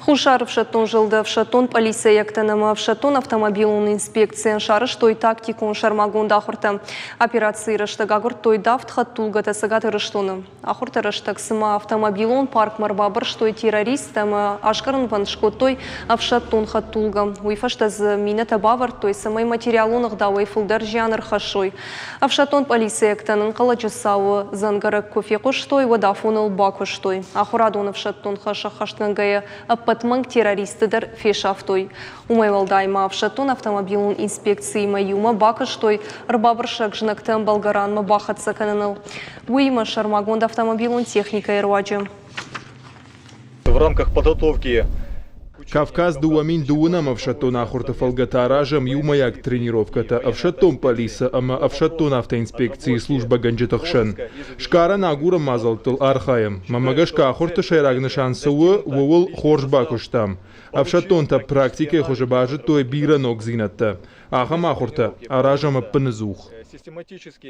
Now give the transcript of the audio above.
Хуссар ӕфсӕддон зылды ӕфсӕддон пъӕлицӕйӕгтӕн ӕмӕ ӕфсӕддон автомобилон инспекцийӕн сарӕзтой тактикон сӕрмагонд ахуыртӕ. Операцийы рӕстӕг агуырдтой давд хӕдтулгӕтӕ Цӕгат Ирыстоны. Ахуырты рӕстӕг цыма автомобилон паркмӕ ӕрбабырстой террористтӕ ӕмӕ аскъӕрынвӕнд скодтой ӕфсӕддон хӕдтулгӕ. Уый фӕстӕ дзы минӕтӕ бавӕрдтой, цӕмӕй материалон ӕгъдауӕй фылдӕр зиан ӕрхӕссой. Ӕфсӕддон пъӕлицӕйӕгтӕ ӕнӕнхъӕлӕджы цауы дзӕнгӕрӕг куы фехъуыстой, уӕд афоныл бакуыстой. Ахуырадон ӕфсӕддон хӕс ӕххӕстгӕнгӕйӕ ӕппӕт мӕнг террористты дӕр фесӕфтой. Уымӕй уӕлдай ма ӕфсӕддон автомобилон инспекциимӕ иумӕ бакуыстой ӕрбабырсӕг знӕгты ӕмбӕлгӕ ранмӕ бахӕццӕ кӕныныл. Уыимӕ сӕрмагонд автомобилон техникӕйы руаджы. В рамках подготовки Кавказ 2009 ӕфсӕддон ахуырты фӕлгӕты аразӕм иумӕйаг тренировкӕтӕ ӕфсӕддон пъӕлицӕ ӕмӕ ӕфсӕддон автоинспекцийы службӕгӕнджыты хсӕн. Сгарӕн агурӕн мадзӕлттыл архайӕм. Мӕнмӕ гӕсгӕ ахуырты сӕйраг нысан цы у, ууыл хорз бакуыстам. Ӕфсӕддонтӕ практикӕйы хуызы базыдтой бирӕ ногдзинӕдтӕ. Ахӕм ахуыртӕ аразӕм ӕппынӕдзух.